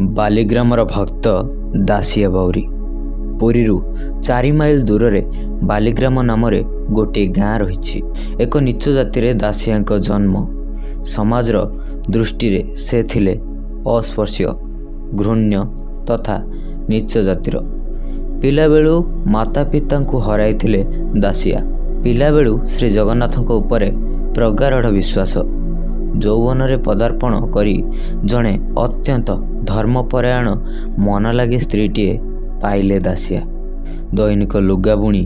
ବାଲିଗ୍ରାମର ଭକ୍ତ ଦାସିଆ ବାଉରୀ। ପୁରୀରୁ 4 ମାଇଲ ଦୂରରେ ବାଲିଗ୍ରାମ ନାମରେ ଗୋଟିଏ ଗାଁ ରହିଛି। ଏକ ନୀଚ ଜାତିରେ ଦାସିଆଙ୍କ ଜନ୍ମ। ସମାଜର ଦୃଷ୍ଟିରେ ସେ ଥିଲେ ଅସ୍ପର୍ଶ୍ୟ, ଘୃଣ୍ୟ ତଥା ନୀଚ ଜାତିର। ପିଲାବେଳୁ ମାତାପିତାଙ୍କୁ ହରାଇଥିଲେ ଦାସିଆ। ପିଲାବେଳୁ ଶ୍ରୀଜଗନ୍ନାଥଙ୍କ ଉପରେ ପ୍ରଗାଢ଼ ବିଶ୍ୱାସ। ଯୌବନରେ ପଦାର୍ପଣ କରି ଜଣେ ଅତ୍ୟନ୍ତ ଧର୍ମପରାୟଣ ମନଲାଗି ସ୍ତ୍ରୀଟିଏ ପାଇଲେ ଦାସିଆ। ଦୈନିକ ଲୁଗା ବୁଣି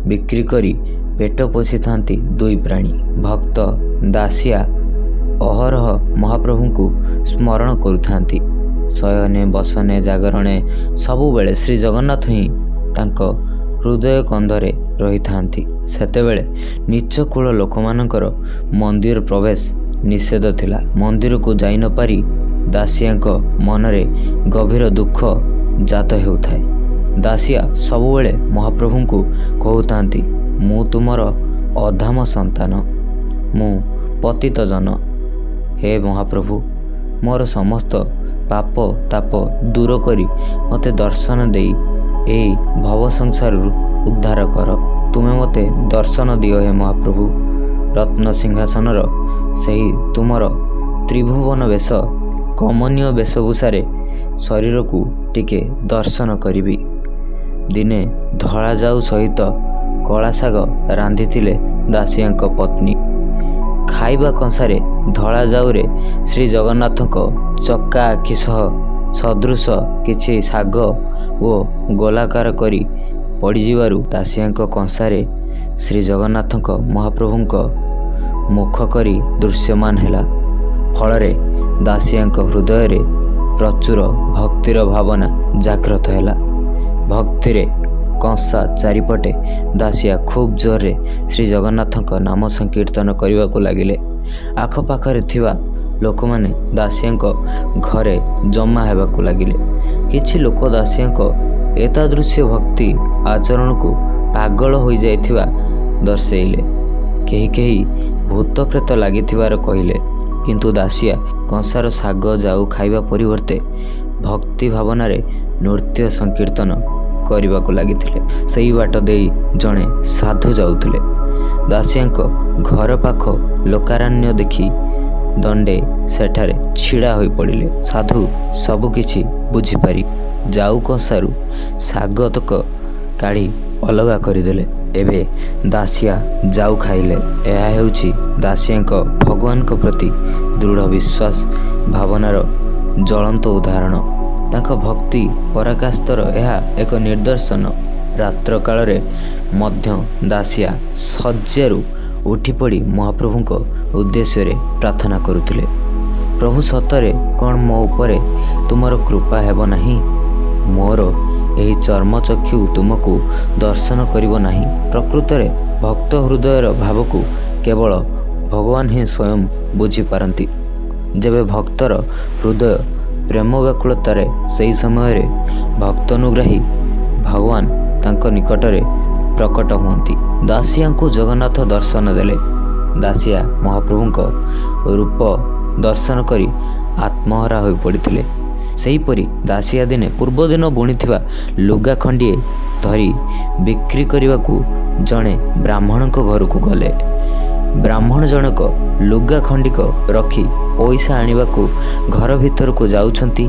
ବିକ୍ରି କରି ପେଟ ପୋଷିଥାନ୍ତି ଦୁଇ ପ୍ରାଣୀ। ଭକ୍ତ ଦାସିଆ ଅହରହ ମହାପ୍ରଭୁଙ୍କୁ ସ୍ମରଣ କରୁଥାନ୍ତି। ଶୟନେ ବସନେ ଜାଗରଣେ ସବୁବେଳେ ଶ୍ରୀଜଗନ୍ନାଥ ହିଁ ତାଙ୍କ ହୃଦୟ କନ୍ଦରେ ରହିଥାନ୍ତି। ସେତେବେଳେ ନୀଚ କୁଳ ଲୋକମାନଙ୍କର ମନ୍ଦିର ପ୍ରବେଶ ନିଷେଧ ଥିଲା। ମନ୍ଦିରକୁ ଯାଇ ନପାରି ଦାସିଆଙ୍କ ମନରେ ଗଭୀର ଦୁଃଖ ଜାତ ହେଉଥାଏ। ଦାସିଆ ସବୁବେଳେ ମହାପ୍ରଭୁଙ୍କୁ କହୁଥାନ୍ତି, ମୁଁ ତୁମର ଅଧମ ସନ୍ତାନ, ମୁଁ ପତିତ ଜନ। ହେ ମହାପ୍ରଭୁ, ମୋର ସମସ୍ତ ପାପ ତାପ ଦୂର କରି ମୋତେ ଦର୍ଶନ ଦେଇ ଏହି ଭବ ସଂସାରରୁ ଉଦ୍ଧାର କର। ତୁମେ ମୋତେ ଦର୍ଶନ ଦିଅ ହେ ମହାପ୍ରଭୁ। ରତ୍ନ ସିଂହାସନର ସେହି ତୁମର ତ୍ରିଭୁବନ ବେଶ କମନୀୟ ବେଶଭୂଷାରେ ଶରୀରକୁ ଟିକେ ଦର୍ଶନ କରିବି। ଦିନେ ଧଳା ଜାଉ ସହିତ କଳା ଶାଗ ରାନ୍ଧିଥିଲେ ଦାସିଆଙ୍କ ପତ୍ନୀ। ଖାଇବା କଂସାରେ ଧଳା ଜାଉରେ ଶ୍ରୀଜଗନ୍ନାଥଙ୍କ ଚକା ଆଖି ସହ ସଦୃଶ କିଛି ଶାଗ ଓ ଗୋଲାକାର କରି ପଡ଼ିଯିବାରୁ ଦାସିଆଙ୍କ କଂସାରେ ଶ୍ରୀଜଗନ୍ନାଥଙ୍କ ମହାପ୍ରଭୁଙ୍କ ମୁଖ କରି ଦୃଶ୍ୟମାନ ହେଲା। ଫଳରେ ଦାସିଆଙ୍କ ହୃଦୟରେ ପ୍ରଚୁର ଭକ୍ତିର ଭାବନା ଜାଗ୍ରତ ହେଲା। ଭକ୍ତିରେ କଂସା ଚାରିପଟେ ଦାସିଆ ଖୁବ୍ ଜୋରରେ ଶ୍ରୀଜଗନ୍ନାଥଙ୍କ ନାମ ସଂକୀର୍ତ୍ତନ କରିବାକୁ ଲାଗିଲେ। ଆଖପାଖରେ ଥିବା ଲୋକମାନେ ଦାସିଆଙ୍କ ଘରେ ଜମା ହେବାକୁ ଲାଗିଲେ। କିଛି ଲୋକ ଦାସିଆଙ୍କ ଏତାଦୃଶ୍ୟ ଭକ୍ତି ଆଚରଣକୁ ପାଗଳ ହୋଇଯାଇଥିବା ଦର୍ଶାଇଲେ। କେହି କେହି ଭୂତ ପ୍ରେତ ଲାଗିଥିବାର କହିଲେ। କିନ୍ତୁ ଦାସିଆ କଂସାର ଶାଗ ଜାଉ ଖାଇବା ପରିବର୍ତ୍ତେ ଭକ୍ତି ଭାବନାରେ ନୃତ୍ୟ ସଂକୀର୍ତ୍ତନ କରିବାକୁ ଲାଗିଥିଲେ। ସେଇ ବାଟ ଦେଇ ଜଣେ ସାଧୁ ଯାଉଥିଲେ। ଦାସିଆଙ୍କ ଘର ପାଖ ଲୋକାରଣ୍ୟ ଦେଖି ଦଣ୍ଡେ ସେଠାରେ ଛିଡ଼ା ହୋଇପଡ଼ିଲେ। ସାଧୁ ସବୁକିଛି ବୁଝିପାରି ଜାଉ କଂସାରୁ ଶାଗତକ କାଢ଼ି ଅଲଗା କରିଦେଲେ। ଏବେ ଦାସିଆ ଜାଉ ଖାଇଲେ। ଏହା ହେଉଛି ଦାସିଆଙ୍କ ଭଗବାନଙ୍କ ପ୍ରତି ଦୃଢ଼ ବିଶ୍ୱାସ ଭାବନାର ଜ୍ୱଳନ୍ତ ଉଦାହରଣ। ତାଙ୍କ ଭକ୍ତି ପରାକାଷ୍ଠାର ଏହା ଏକ ନିଦର୍ଶନ। ରାତ୍ରକାଳରେ ମଧ୍ୟ ଦାସିଆ ଶଯ୍ୟାରୁ ଉଠିପଡ଼ି ମହାପ୍ରଭୁଙ୍କ ଉଦ୍ଦେଶ୍ୟରେ ପ୍ରାର୍ଥନା କରୁଥିଲେ, ପ୍ରଭୁ, ସତରେ କ'ଣ ମୋ ଉପରେ ତୁମର କୃପା ହେବ ନାହିଁ? ମୋର ଏହି ଚର୍ମଚକ୍ଷୁ ତୁମକୁ ଦର୍ଶନ କରିବ ନାହିଁ? ପ୍ରକୃତରେ ଭକ୍ତ ହୃଦୟର ଭାବକୁ କେବଳ ଭଗବାନ ହିଁ ସ୍ୱୟଂ ବୁଝିପାରନ୍ତି। ଯେବେ ଭକ୍ତର ହୃଦୟ ପ୍ରେମ ବ୍ୟାକୁଳତାରେ, ସେହି ସମୟରେ ଭକ୍ତାନୁଗ୍ରାହୀ ଭଗବାନ ତାଙ୍କ ନିକଟରେ ପ୍ରକଟ ହୁଅନ୍ତି। ଦାସିଆଙ୍କୁ ଜଗନ୍ନାଥ ଦର୍ଶନ ଦେଲେ। ଦାସିଆ ମହାପ୍ରଭୁଙ୍କ ରୂପ ଦର୍ଶନ କରି ଆତ୍ମହରା ହୋଇପଡ଼ିଥିଲେ। ସେହିପରି ଦାସିଆ ଦିନେ ପୂର୍ବଦିନ ବୁଣିଥିବା ଲୁଗା ଖଣ୍ଡିଏ ଧରି ବିକ୍ରି କରିବାକୁ ଜଣେ ବ୍ରାହ୍ମଣଙ୍କ ଘରକୁ ଗଲେ। ବ୍ରାହ୍ମଣ ଜଣକ ଲୁଗା ଖଣ୍ଡିକ ରଖି ପଇସା ଆଣିବାକୁ ଘର ଭିତରକୁ ଯାଉଛନ୍ତି,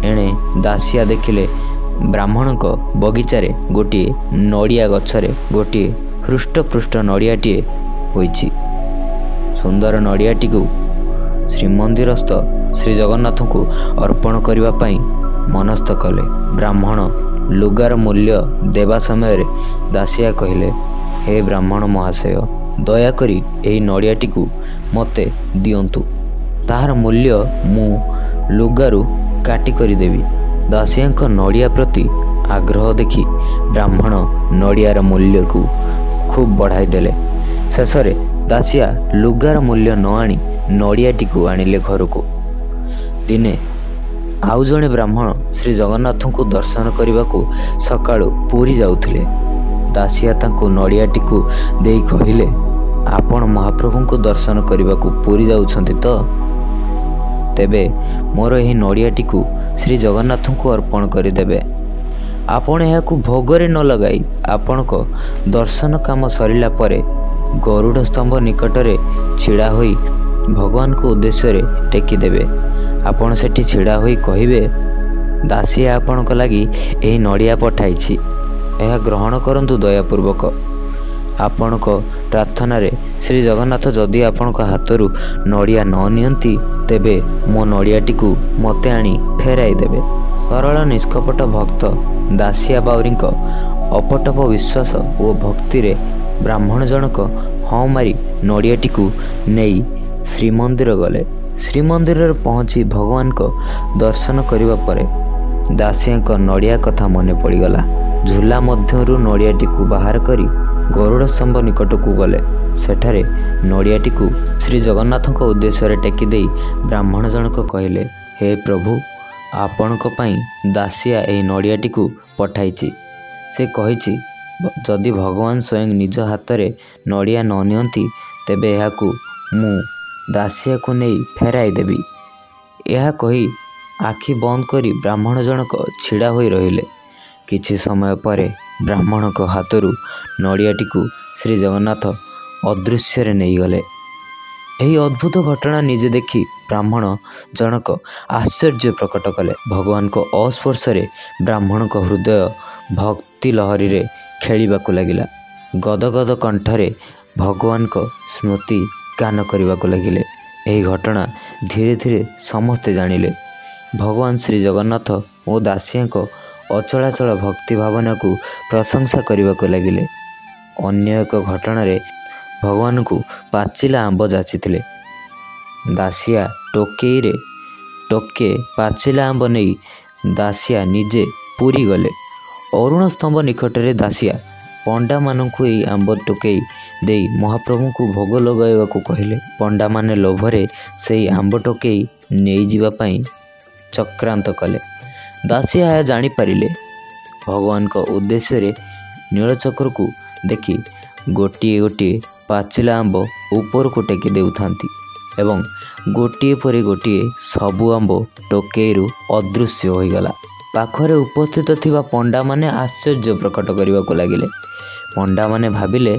ଏଣେ ଦାସିଆ ଦେଖିଲେ ବ୍ରାହ୍ମଣଙ୍କ ବଗିଚାରେ ଗୋଟିଏ ନଡ଼ିଆ ଗଛରେ ଗୋଟିଏ ହୃଷ୍ଟପୃଷ୍ଟ ନଡ଼ିଆଟିଏ ହୋଇଛି। ସୁନ୍ଦର ନଡ଼ିଆଟିକୁ ଶ୍ରୀମନ୍ଦିରସ୍ଥ ଶ୍ରୀଜଗନ୍ନାଥଙ୍କୁ ଅର୍ପଣ କରିବା ପାଇଁ ମନସ୍ଥ କଲେ। ବ୍ରାହ୍ମଣ ଲୁଗାର ମୂଲ୍ୟ ଦେବା ସମୟରେ ଦାସିଆ କହିଲେ, ହେ ବ୍ରାହ୍ମଣ ମହାଶୟ, ଦୟାକରି ଏହି ନଡ଼ିଆଟିକୁ ମୋତେ ଦିଅନ୍ତୁ। ତାହାର ମୂଲ୍ୟ ମୁଁ ଲୁଗାରୁ କାଟି କରିଦେବି। ଦାସିଆଙ୍କ ନଡ଼ିଆ ପ୍ରତି ଆଗ୍ରହ ଦେଖି ବ୍ରାହ୍ମଣ ନଡ଼ିଆର ମୂଲ୍ୟକୁ ଖୁବ୍ ବଢ଼ାଇ ଦେଲେ। ଶେଷରେ ଦାସିଆ ଲୁଗାର ମୂଲ୍ୟ ନ ଆଣି ନଡ଼ିଆଟିକୁ ଆଣିଲେ ଘରକୁ। ଦିନେ ଆଉ ଜଣେ ବ୍ରାହ୍ମଣ ଶ୍ରୀଜଗନ୍ନାଥଙ୍କୁ ଦର୍ଶନ କରିବାକୁ ସକାଳୁ ପୁରୀ ଯାଉଥିଲେ। ଦାସିଆ ତାଙ୍କୁ ନଡ଼ିଆଟିକୁ ଦେଇ କହିଲେ, ଆପଣ ମହାପ୍ରଭୁଙ୍କୁ ଦର୍ଶନ କରିବାକୁ ପୁରୀ ଯାଉଛନ୍ତି ତ? ତେବେ ମୋର ଏହି ନଡ଼ିଆଟିକୁ ଶ୍ରୀ ଜଗନ୍ନାଥଙ୍କୁ ଅର୍ପଣ କରିଦେବେ। ଆପଣ ଏହାକୁ ଭୋଗରେ ନ ଲଗାଇ ଆପଣଙ୍କ ଦର୍ଶନ କାମ ସରିଲା ପରେ ଗରୁଡ଼ ସ୍ତମ୍ଭ ନିକଟରେ ଛିଡ଼ା ହୋଇ ଭଗବାନଙ୍କ ଉଦ୍ଦେଶ୍ୟରେ ଟେକିଦେବେ। ଆପଣ ସେଠି ଛିଡ଼ା ହୋଇ କହିବେ, ଦାସିଆ ଆପଣଙ୍କ ଲାଗି ଏହି ନଡ଼ିଆ ପଠାଇଛି, ଏହା ଗ୍ରହଣ କରନ୍ତୁ ଦୟାପୂର୍ବକ। ଆପଣଙ୍କ ପ୍ରାର୍ଥନାରେ ଶ୍ରୀ ଜଗନ୍ନାଥ ଯଦି ଆପଣଙ୍କ ହାତରୁ ନଡ଼ିଆ ନ ନିଅନ୍ତି, ତେବେ ମୋ ନଡ଼ିଆଟିକୁ ମୋତେ ଆଣି ଫେରାଇ ଦେବେ। ସରଳ ନିଷ୍କପଟ ଭକ୍ତ ଦାସିଆ ବାଉରୀଙ୍କ ଅପଟପ ବିଶ୍ୱାସ ଓ ଭକ୍ତିରେ ବ୍ରାହ୍ମଣ ଜଣକ ହଁ ମାରି ନଡ଼ିଆଟିକୁ ନେଇ ଶ୍ରୀମନ୍ଦିର ଗଲେ। ଶ୍ରୀମନ୍ଦିରରେ ପହଞ୍ଚି ଭଗବାନଙ୍କ ଦର୍ଶନ କରିବା ପରେ ଦାସିଆଙ୍କ ନଡ଼ିଆ କଥା ମନେ ପଡ଼ିଗଲା। ଝୁଲା ମଧ୍ୟରୁ ନଡ଼ିଆଟିକୁ ବାହାର କରି ଗରୁଡ଼ ସ୍ତମ୍ଭ ନିକଟକୁ ଗଲେ। ସେଠାରେ ନଡ଼ିଆଟିକୁ ଶ୍ରୀ ଜଗନ୍ନାଥଙ୍କ ଉଦ୍ଦେଶ୍ୟରେ ଟେକି ଦେଇ ବ୍ରାହ୍ମଣ ଜଣକ କହିଲେ, ହେ ପ୍ରଭୁ, ଆପଣଙ୍କ ପାଇଁ ଦାସିଆ ଏହି ନଡ଼ିଆଟିକୁ ପଠାଇଛି। ସେ କହିଛି, ଯଦି ଭଗବାନ ସ୍ୱୟଂ ନିଜ ହାତରେ ନଡ଼ିଆ ନ ନିଅନ୍ତି, ତେବେ ଏହାକୁ ମୁଁ ଦାସିଆକୁ ନେଇ ଫେରାଇ ଦେବି। ଏହା କହି ଆଖି ବନ୍ଦ କରି ବ୍ରାହ୍ମଣ ଜଣକ ଛିଡ଼ା ହୋଇ ରହିଲେ। କିଛି ସମୟ ପରେ ବ୍ରାହ୍ମଣଙ୍କ ହାତରୁ ନଡ଼ିଆଟିକୁ ଶ୍ରୀ ଜଗନ୍ନାଥ ଅଦୃଶ୍ୟରେ ନେଇଗଲେ। ଏହି ଅଦ୍ଭୁତ ଘଟଣା ନିଜେ ଦେଖି ବ୍ରାହ୍ମଣ ଜଣକ ଆଶ୍ଚର୍ଯ୍ୟ ପ୍ରକଟ କଲେ। ଭଗବାନଙ୍କ ଅସ୍ପର୍ଶରେ ବ୍ରାହ୍ମଣଙ୍କ ହୃଦୟ ଭକ୍ତି ଲହରୀରେ ଖେଳିବାକୁ ଲାଗିଲା। ଗଦଗଦ କଣ୍ଠରେ ଭଗବାନଙ୍କ ସ୍ମୃତି ଗାନ କରିବାକୁ ଲାଗିଲେ। ଏହି ଘଟଣା ଧୀରେ ଧୀରେ ସମସ୍ତେ ଜାଣିଲେ। ଭଗବାନ ଶ୍ରୀ ଜଗନ୍ନାଥ ଓ ଦାସିଆଙ୍କ ଅଚଳାଚଳ ଭକ୍ତି ଭାବନାକୁ ପ୍ରଶଂସା କରିବାକୁ ଲାଗିଲେ। ଅନ୍ୟ ଏକ ଘଟଣାରେ ଭଗବାନଙ୍କୁ ପାଚିଲା ଆମ୍ବ ଯାଚିଥିଲେ। ଦାସିଆ ଟୋକେଇରେ ଟୋକେ ପାଚିଲା ଆମ୍ବ ନେଇ ଦାସିଆ ନିଜେ ପୁରୀ ଗଲେ। ଅରୁଣ ସ୍ତମ୍ଭ ନିକଟରେ ଦାସିଆ ପଣ୍ଡାମାନଙ୍କୁ ଏହି ଆମ୍ବ ଟୋକେଇ ଦେଇ ମହାପ୍ରଭୁଙ୍କୁ ଭୋଗ ଲଗାଇବାକୁ କହିଲେ। ପଣ୍ଡାମାନେ ଲୋଭରେ ସେହି ଆମ୍ବ ଟୋକେଇ ନେଇଯିବା ପାଇଁ ଚକ୍ରାନ୍ତ କଲେ। ଦାସିଆ ଏହା ଜାଣିପାରିଲେ। ଭଗବାନଙ୍କ ଉଦ୍ଦେଶ୍ୟରେ ନୀଳଚକ୍ରକୁ ଦେଖି ଗୋଟିଏ ଗୋଟିଏ ପାଚିଲା ଆମ୍ବ ଉପରକୁ ଟେକି ଦେଉଥାନ୍ତି ଏବଂ ଗୋଟିଏ ପରେ ଗୋଟିଏ ସବୁ ଆମ୍ବ ଟୋକେଇରୁ ଅଦୃଶ୍ୟ ହୋଇଗଲା। ପାଖରେ ଉପସ୍ଥିତ ଥିବା ପଣ୍ଡାମାନେ ଆଶ୍ଚର୍ଯ୍ୟ ପ୍ରକଟ କରିବାକୁ ଲାଗିଲେ। ପଣ୍ଡାମାନେ ଭାବିଲେ,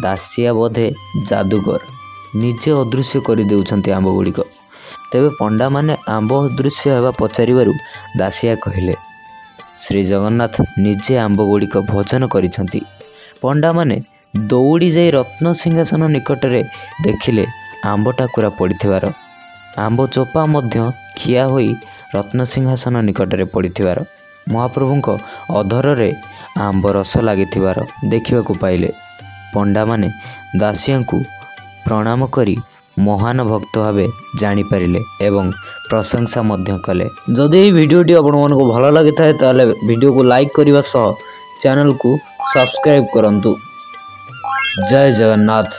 ଦାସିଆ ବୋଧେ ଯାଦୁଗର, ନିଜେ ଅଦୃଶ୍ୟ କରିଦେଉଛନ୍ତି ଆମ୍ବଗୁଡ଼ିକ। ତେବେ ପଣ୍ଡାମାନେ ଆମ୍ବ ଅଦୃଶ୍ୟ ହେବା ପଚାରିବାରୁ ଦାସିଆ କହିଲେ, ଶ୍ରୀ ଜଗନ୍ନାଥ ନିଜେ ଆମ୍ବଗୁଡ଼ିକ ଭୋଜନ କରିଛନ୍ତି। ପଣ୍ଡାମାନେ ଦୌଡ଼ି ଯାଇ ରତ୍ନ ସିଂହାସନ ନିକଟରେ ଦେଖିଲେ ଆମ୍ବ ଟାକୁରା ପଡ଼ିଥିବାର, ଆମ୍ବ ଚୋପା ମଧ୍ୟ ଖିଆ ହୋଇ ରତ୍ନ ସିଂହାସନ ନିକଟରେ ପଡ଼ିଥିବାର, ମହାପ୍ରଭୁଙ୍କ ଅଧରରେ ଆମ୍ବ ରସ ଲାଗିଥିବାର ଦେଖିବାକୁ ପାଇଲେ। ପଣ୍ଡାମାନେ ଦାସିଆଙ୍କୁ ପ୍ରଣାମ କରି ମହାନ ଭକ୍ତ ଭାବେ ଜାଣିପାରିଲେ ଏବଂ ପ୍ରଶଂସା ମଧ୍ୟ କଲେ। ଯଦି ଏହି ଭିଡ଼ିଓଟି ଆପଣମାନଙ୍କୁ ଭଲ ଲାଗିଥାଏ, ତାହେଲେ ଭିଡ଼ିଓକୁ ଲାଇକ୍ କରିବା ସହ ଚ୍ୟାନେଲକୁ ସବସ୍କ୍ରାଇବ୍ କରନ୍ତୁ। ଜୟ ଜଗନ୍ନାଥ।